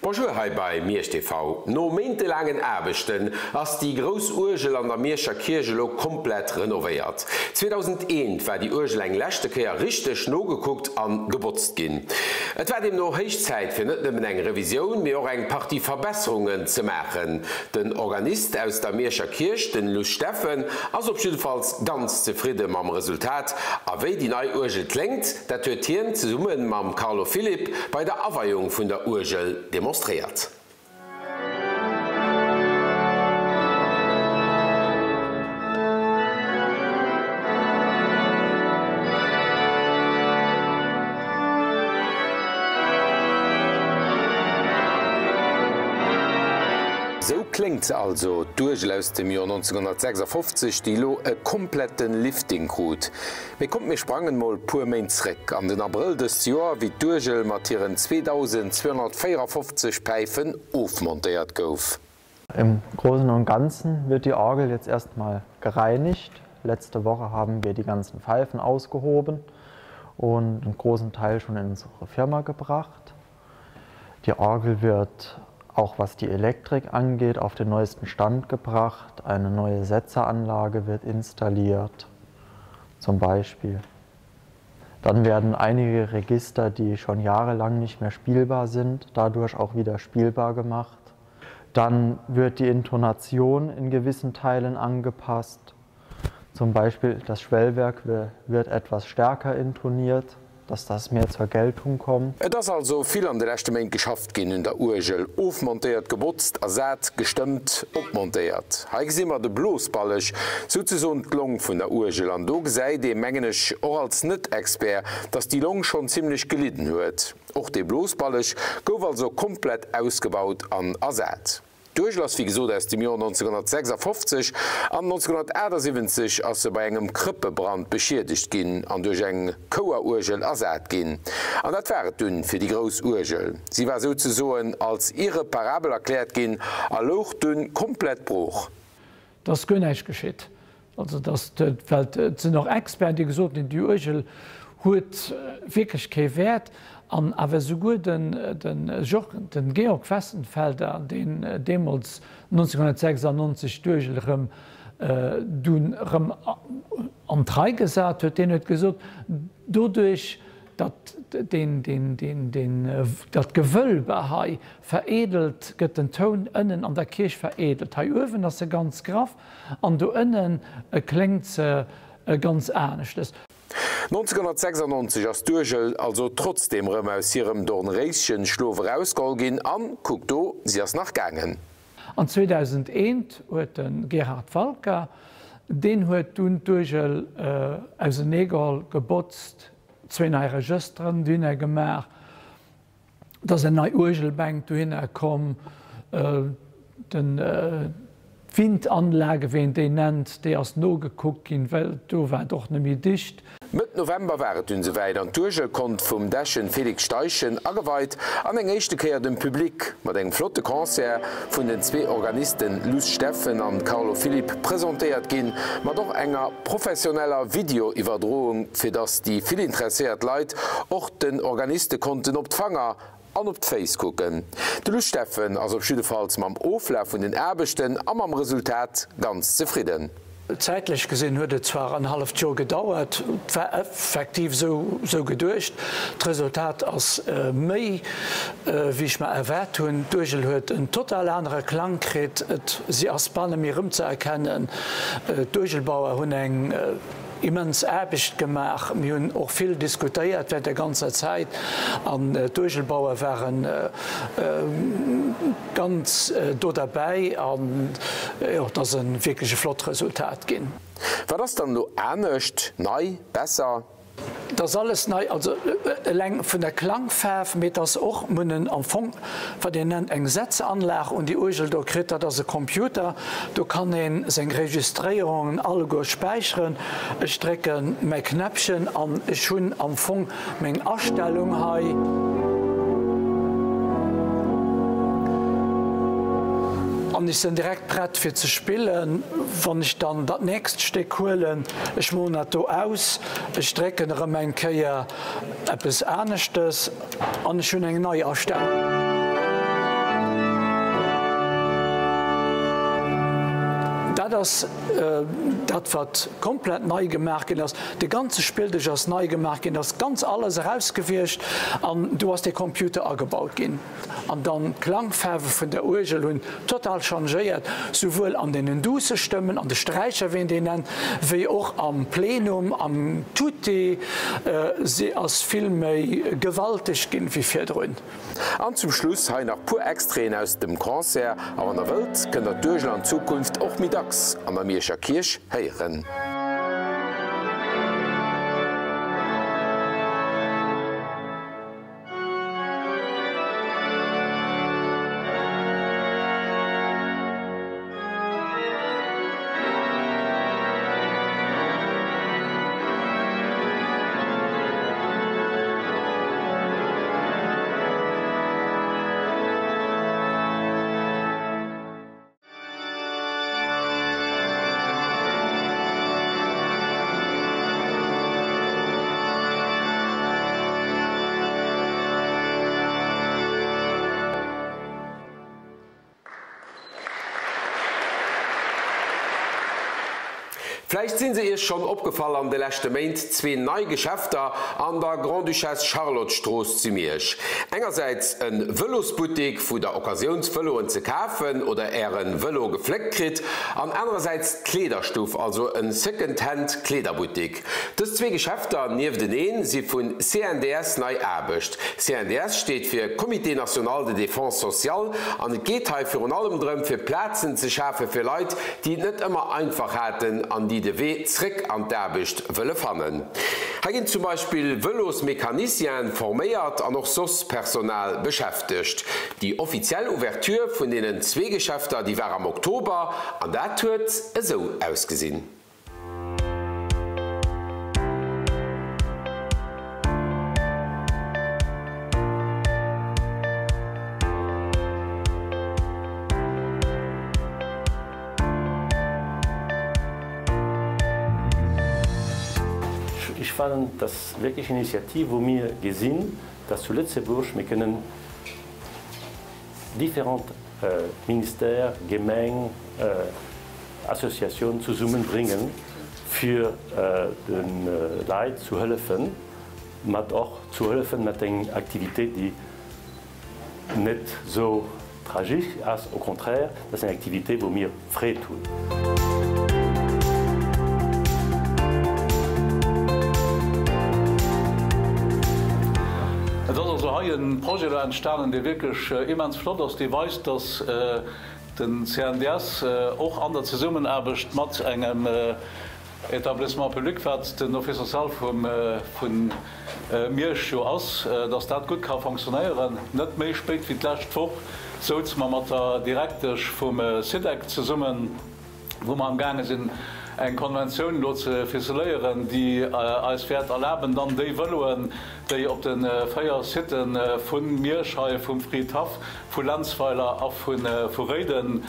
Bonjour hei bei Miersch TV. No méintelaangen Aarbechten ass déi grouss Uergel an der Mierscher Kierch elo komplett renovéiert. 2001 war déi Uergel eng leschte Kéier richteg nogekuckt an gebotzt ginn. Et war deemno héich Zäit fir net nëmmen eng Revisioun, mee och eng Partie Verbesserungen ze maachen. Den Organist aus der Mierscher Kierch, den Luss Steffen, ass op jiddefalls ganz zefridde mam Resultat. A wéi déi nei Uergel kléngt, dat huet hien zesumme mam Carlo Philipp bei der Aweiung vun der Uergel demonstréiert. Sou kléngt se also, d'Uergel aus dem Joer 1956, déi elo e komplette Lifting krut. Mee kommt mir sprangen mol puer Méint zréck, an den Abrëll dëst Joer, wéi d'Uergel mat hiren 2254 Päifen ofmontéiert gouf. Im Großen und Ganzen wird die Orgel jetzt erstmal gereinigt. Letzte Woche haben wir die ganzen Pfeifen ausgehoben und einen großen Teil schon in unsere Firma gebracht. Die Orgel wird auch was die Elektrik angeht, auf den neuesten Stand gebracht. Eine neue Setzeranlage wird installiert zum Beispiel. Dann werden einige Register, die schon jahrelang nicht mehr spielbar sind, dadurch auch wieder spielbar gemacht. Dann wird die Intonation in gewissen Teilen angepasst. Zum Beispiel das Schwellwerk wird etwas stärker intoniert, dass das mehr zur Geltung kommt. Et ass also vill an de leschte Méint geschafft ginn un der Uergel, ofmontéiert, gebotzt, ersat, gestëmmt, opmontéiert. Hei gesi mer de Blosballeg, souzesoen d'Long vun der Uergel, an do gesäit ee, mengen ech, och als Net-Expert, dass déi Long schonn zimlech gelidden huet. Och dee Blosballeg gouf also komplett ausgebaut an ersat. D'Uergel ass wéi gesot aus dem Joer 1956 an 1978 ass se bei engem Krëppebrand beschiedegt ginn an duerch eng Choueruergel ersat ginn. An dat war et dunn fir déi grouss Uergel. Si war souzesoen als irreparabel erkläert ginn a louch dunn komplett brooch. Et ass guer näischt geschitt. Also dass, well et sinn och Experten, déi gesot hunn, déi Uergel huet wierklech kee Wäert. An awer esouguer den den Georg Wessenfelder, deen deemools 1996 d'Uergel erëm dunn erëm an d'Rei gesat huet, deen huet gesot, doduerch datt deen, deen, deen, deen, dat Gewölbe hei vereedelt gëtt, den Toun ënnen an der Kierch vereedelt. Hei uewen ass e ganz graff an do ënnen kléngt se ganz aneschtes. 1996 ass d'Uergel also trotzdeem rëm aus hirem Dornréischenschlof erausgeholl ginn an, kuck do, si ass nach gaangen. An 2001 huet de Gerhard Walker, deen huet dunn d'Uergel auseneegeholl, gebotzt, zwéin nei Regësteren dohinner gemaach, Et ass eng nei Uergelbänk dohinner komm, den d'Windanlage, wéi een déi nennt, déi ass nogekuckt ginn, well do war et och net méi dicht. Mëtt November war et dunn souwäit an d'Uergel konnt vum Dechen Félix Steichen ageweit an eng éischte Kéier dem Public mat engem flotte Concert vun den zwee Organisten Luss Steffen an Carlo Philipp presentéiert ginn, mat och enger professioneller Videoiwwerdroung, fir dass déi vill interesséiert Leit och den Organiste konnten op d'Fanger an op d'Féiss kucken. De Luss Steffen ass op jiddefalls mam Oflaf vun den Aarbechten a mam Resultat ganz zefridden. Zäitlech gesinn huet et zwar en halleft Joer gedauert, et war effektiv esou geduecht. D'Resultat ass méi wéi ech mer erwaart hunn. D'Uergel huet en total anere Klang kritt, et si ass bal net méi erëmzeerkennen. D'Uergelbauer hunn eng immens Aarbecht gemaach. Mir hunn och vill diskutéiert während der ganzer Zäit an d'Uergelbauer ware ganz do derbäi an jo, et ass e wierklech e flott Resultat ginn. Wat ass dann elo anescht, nei, besser? Et ass alles nei, also eleng vun der Klangfaarf, mee et ass och, mir hunn am Fong wat een nennt eng Setzanlag un déi Uergel do kritt, dat ass e Computer, do kann ee seng Registréierungen alleguer späicheren. Ech drécke mäi Knäppchen an ech hunn am Fong meng Astellung hei. An ech sinn direkt prett fir ze spillen. Wann ech dann dat nächst Stéck huelen, ech molen dat do aus, ech drécken erëm eng Kéier eppes aneschtes an ech hunn eng nei Astellung. Dat ass dat, wat komplett nei gemaach ginn ass. De ganze Spilldësch ass nei gemaach ginn, ass ganz alles erausgewiescht an do ass dee Computer agebaut ginn. An dann d'Klangfaarwe vun der Uergel hunn total changéiert, souwuel an deenen duusse Stëmmen, an de Sträicher, wéi een déi nennt, wéi och am Plenum, am Tutti. Se ass vill méi gewalteg ginn wéi virdrun. An zum Schluss hei nach puer Extraiten aus dem Concert. A wann der wëllt, kënnt der d'Uergel an Zukunft och méi dacks an der Mierscher Kierch héieren. Vläicht sinn se Iech schonn opgefall an de leschte Méint, zwee nei Geschäfter an der Grande-Duchesse Charlotte Strooss zu Miersch. Engersäits e Vëlosbuttik, wou der Occasiounsvëloen ze kafen oder Äre Vëlo gefléckt kritt, an anerersäits d'Kleederstuff, also e Second-Hand Kleederbuttik. Dës zwee Geschäfter niefteneen si vun CNDS Nei Aarbecht. CNDS steet fir Comité National de Défense Sociale an et geet hei virun allem drëm fir Plazen ze schafe fir Leit, déi et net ëmmer einfach haten an déi de Wee zréck an d'Aarbecht wëlle fannen. Hei ginn zum Beispill Vëlosmecanicienen forméiert an och soss Personal beschäftegt. Déi offiziell Ouverture vun deenen zwee Geschäfter, déi war am Oktober an dat huet esou ausgesinn. Ech fannen, et ass wierklech eng Initiativ, wou mir gesinn, dass zu Lëtzebuerg mir kënnen différent Ministère, Gemeng, Associatioun zesummenbréngen, fir de Leit zu hëllefen, mat och zu hëllefen mat eng Aktivitéit, déi net sou tragisch ass, au contraire, dat ass eng Aktivitéit, wou mir Freed hunn. Et ass also hei e Projet elo entstanen, dee wierklech immens flott ass, dee weist, dass den CNDS och an der Zesummenaarbecht mat engem Établissement public, wat den Office social vu Miersch jo ass, dass dat gutt ka fonctionnéieren. Net méi spéit wéi d'lescht Woch souze mer mat der Direktesch vum SIDEC zesummen, wou mer amgaange sinn, eng Konventioun elo ze ficeléieren, déi eis wäert erlaben, dann déi Vëloen, déi op de 4 Sitë vu Miersch hei, vum Fridhaff, vu Lenzweiler a vu Réiden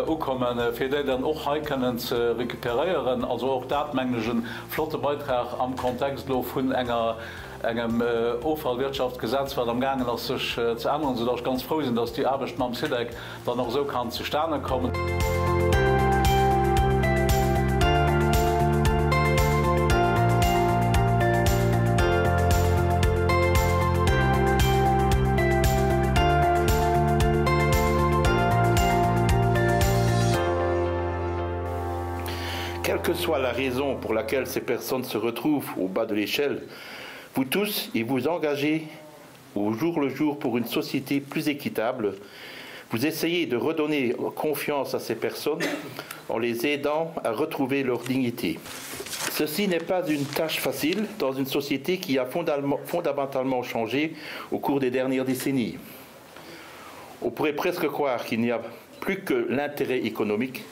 ukommen, fir déi dann och hei kënnen ze récupéréieren. Also och dat, mengen ech, e flotte Beitrag am Kontext elo vun enger, engem Offallwirtschaftsgesetz, wat amgaangen ass sech ze änneren, soudass ech ganz frou sinn, dass déi Aarbecht mam SIDEC dann och esou kann zustane kommen. Quelle que soit la raison pour laquelle ces personnes se retrouvent au bas de l'échelle, vous tous et vous engagez au jour le jour pour une société plus équitable, vous essayez de redonner confiance à ces personnes en les aidant à retrouver leur dignité. Ceci n'est pas une tâche facile dans une société qui a fondamentalement changé au cours des dernières décennies. On pourrait presque croire qu'il n'y a plus que l'intérêt économique,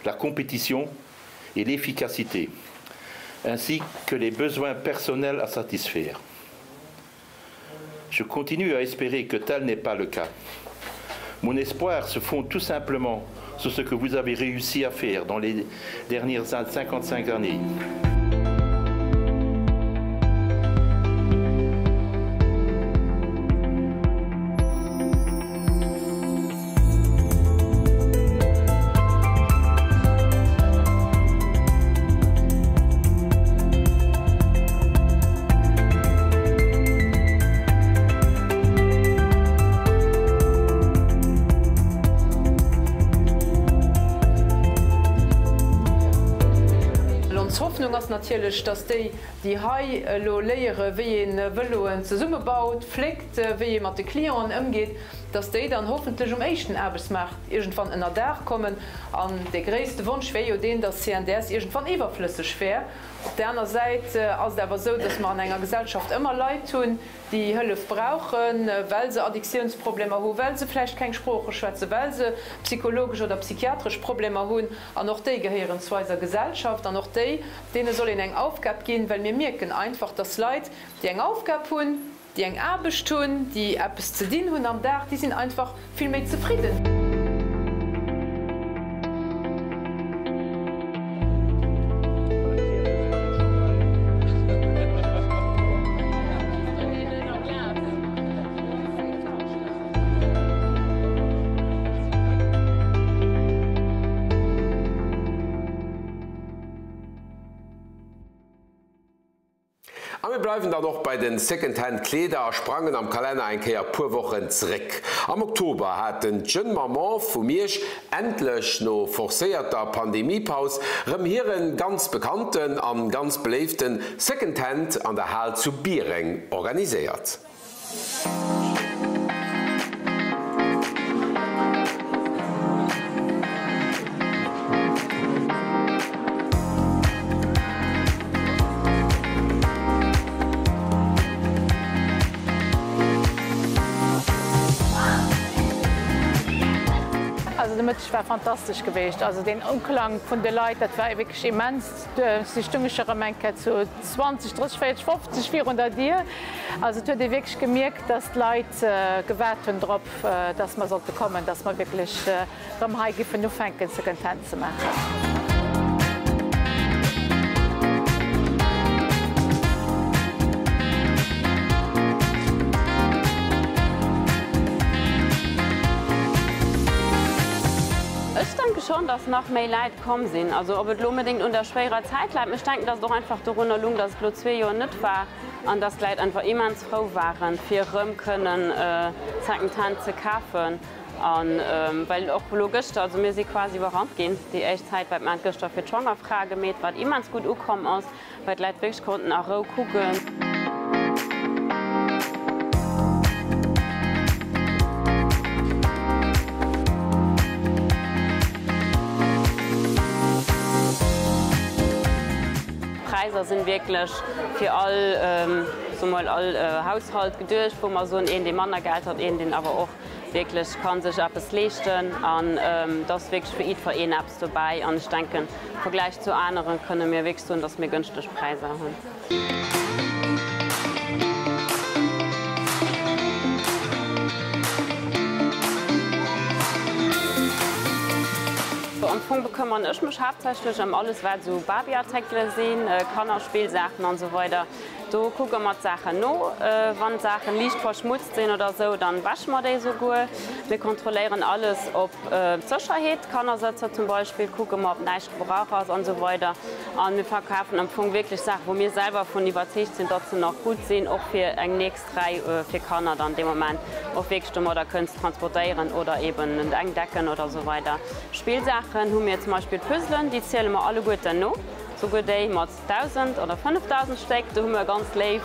la compétition et l'efficacité, ainsi que les besoins personnels à satisfaire. Je continue à espérer que tel n'est pas le cas. Mon espoir se fonde tout simplement sur ce que vous avez réussi à faire dans les dernières 55 années. natierlech, dass déi, déi hei elo léiere wéi ee Vëloen zesummebaut, fléckt, wéi ee mat de Clienten ëmgeet, dass déi dann hoffentlech um éischten Aarbechtsmaart iergendwann ënner Daach kommen. An dee gréisste Wonsch wär jo deen, dass CNDS iergendwann iwwerflësseg wär. Op där aner Säit ass et awer esou, dass mer an enger Gesellschaft ëmmer Leit hunn, déi Hëllef brauchen, well se Addiktiounsproblemer hu, well se vläicht keng Sprooche schwätzen, well se psychologesch oder psychiatresch Problemer hunn. An och déi gehéieren zu eiser Gesellschaft an och déi, deene soll een eng Aufgab ginn, well mir mierken einfach, dass Leit, déi eng Aufgab hunn, déi eng Aarbecht hunn, déi eppes ze dinn hunn am Dag, déi sinn einfach vill méi zefridden. A mir bleiwen dann och bei den Secondhand Kleeder a sprangen am Kalenner eng Kéier puer Wochen zeréck. Am Oktober haten d'Jeunes Mamans vu Miersch endlech no forcéierter Pandemiepaus rëm hiren ganz bekannten an ganz beléiften Secondhand an der Hal zu Biereng organiséiert. Also de Mëtteg war fantastesch geweecht. Also deen Uklang vun de Leit, dat war wierklech immens. Si stunge scho rëm eng Kéier zu 20, 30, 40, 50 virun der Dier. Also et huet ee wierklech gemierkt, dass d'Leit gewaart hunn drop, dass mer sollte kommen, dass mer wierklech rëm hei giffen ufänken Second Hand ze maachen. Ech denke schonn, dass nach méi Läit komm sinn. Also ob et elo onbedéngt un der schwéierer Zäit läit, mee ech denken, dass et och einfach dorunner lung, dass et elo zwee Joer net war an dass d'Läit einfach immens frou waren, fir erëm kënnen Second Hand ze kafen. A well och elo gëschter, also mir si quasi iwwerrannt ginn déi éischt Zäit, well mir han gëschter fir d'Schwangerfrae gemeet, wat immens gutt ukomm ass, well d'Läit wierklech konnten a Rou kucken. D'Präisser sinn wierklech fir all, soe mol, all Haushalt geduecht, wou mer soen, een dee manner Geld hat, een deen awer och wierklech ka sech eppes leeschten an et ass wierklech fir jiddwereen eppes dobäi an ech denken am Vergläich zu anere kënne mir wierklech soen, datt mir gënschteg Präisser hunn. Am Fong bekëmmeren ech mech haaptsächlech ëm alles wat esou Barbieartikele sinn, Kannerspillsaachen an esou weider. Do kucke mer d'Saachen no. Wann d'Saachen liicht verschmutzt sinn oder esou, dann wäsche mer déi esouguer. Mir kontrolléieren alles op d'Sécherheet, d'Kannersëtzer zum Beispill kucke mer, ob näischt gebrach ass an esou weider. A mir verkafen am Fong wierklech Saachen, wou mir selwer vun iwwerzeegt sinn, datt se nach gutt sinn, och fir eng nächst Rei fir Kanner dann dee Moment och wierklech domadder kënnen ze transportéieren oder eben eng Decken oder esou weider. Spillsaachen hu mir zum Beispill Puzzelen, déi ziele mer alleguerten no, souguer déi mat 1.000 oder 5.000 Stéck. Do hu mer ganz léif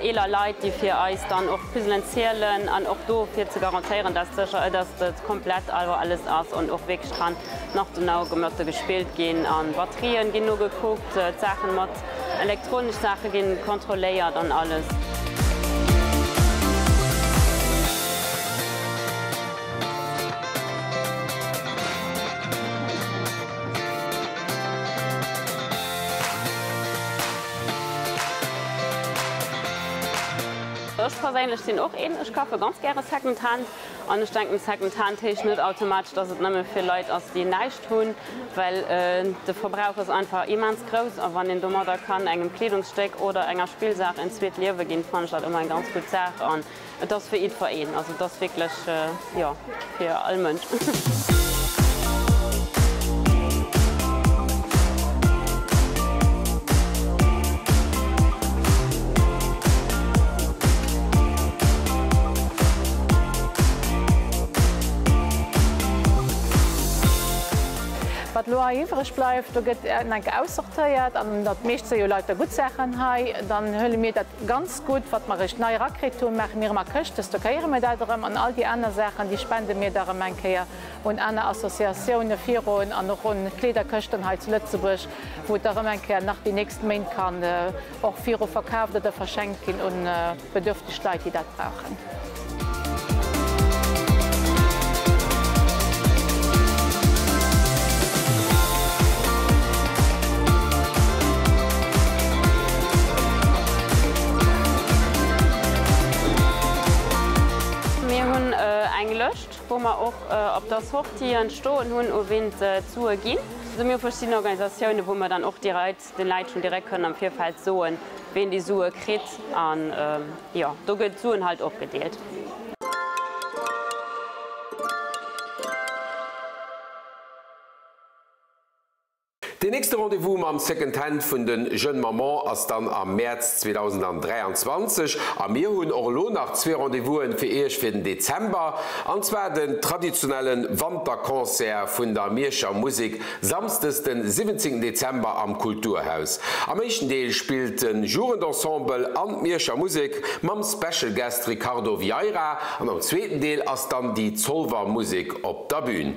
eeler Leit, déi fir eis dann och d'Puzzelen zielen an och do fir ze garantéieren, dass sécher, dass et komplett awer alles ass an och wierklech kann nach dono gemëtte gespillt ginn. An Batterien ginn nogekuckt, d'Saachen mat elektronesch Saache ginn kontrolléiert an alles. Ech perséinlech sinn och een, ech kafe ganz gäre Second Hand an ech denken Second Hand heescht net automatesch, dass et nëmme fir Leit ass, déi näischt hunn, well de Verbrauch ass einfach immens grouss a wann een domadder kann engem Kleedungsstéck oder enger Spillsaach en zweet Liewe ginn, fannen ech dat ëmmer eng ganz gutt Saach an Et ass fir jiddwereen, also et ass wierklech, jo, fir all Mënsch. Wat elo hei iwwreg bleift, do gëtt en enke aussortéiert an dat meescht si jo lauter gutt Saachen hei. Dann huele mir dat ganz gutt, wat mer eréischt nei erakritt hunn, maache mir erëm a Këschte, stockéiere mir dat erëm an all déi aner Saachen, déi spende mir da erëm eng Kéier un aner Associatioune virun an och un Kleederkëschten hei zu Lëtzebuerg, wou et da erëm eng Kéier nach déi nächst Méint kann och viru verkaaft oder verschenkt ginn un bedürfteg Leit, déi dat brauchen. Mir hunn eng Lëscht, wou mer och op der Sortie stoen hunn, u ween d'Sue ginn. Also mir hu verschidden Organisatiounen, wou mer dann och direkt den Läit schonn direkt kënnen am Virfeld soen, ween déi Sue kritt. An jo, do gëtt d'Suen halt opgedeelt. Deen nächste Rendez-vous mam Second Hand vun de Jeunes Mamans ass dann am Mäerz 2023. A mir hunn och elo nach zwee Rendez-vousen fir Iech fir den Dezember, an zwar den traditionelle Wanterconcert vun der Mierscher Musek Samsdes den 17 Dezember am Kulturhaus. Am éischten Deel spillt de Jugendensemble an d'Mierscher Musek mam Special Guest Ricardo Vieira an am zweeten Deel ass dann déi Zolwer Musek op der Bühn.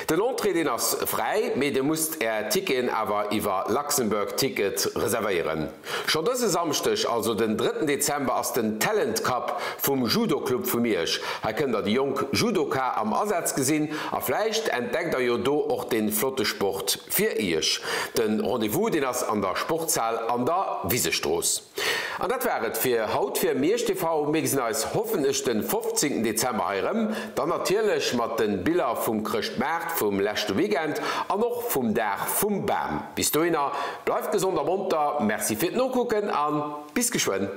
Den Entrée deen ass fräi, mee dir musst är Ticketen awer iwwer Luxembourg Ticket reservéieren. Schonn dëse Samschdeg, also den drëtten Dezember, ass den Talent Cup vum Judo Club vu Miersch. Hei kënnt der déi jonk Judoka am Asaz gesinn a vläicht entdeckt der jo do och dee flotte Sport fir iech. Den Rendez-vous deen ass an der Sportshal an der Wisestrooss. An dat war et fir haut fir Miersch TV. Mir gesinn eis hoffentlech den 15 Dezember hei erëm, dann natierlech mat den Biller vum Chrëschtmaart vum leschte Weekend an och vum Dag vum Bam. Bis dohinner, bleift gesond a monter, merci fir d'Nokucken an bis geschwënn.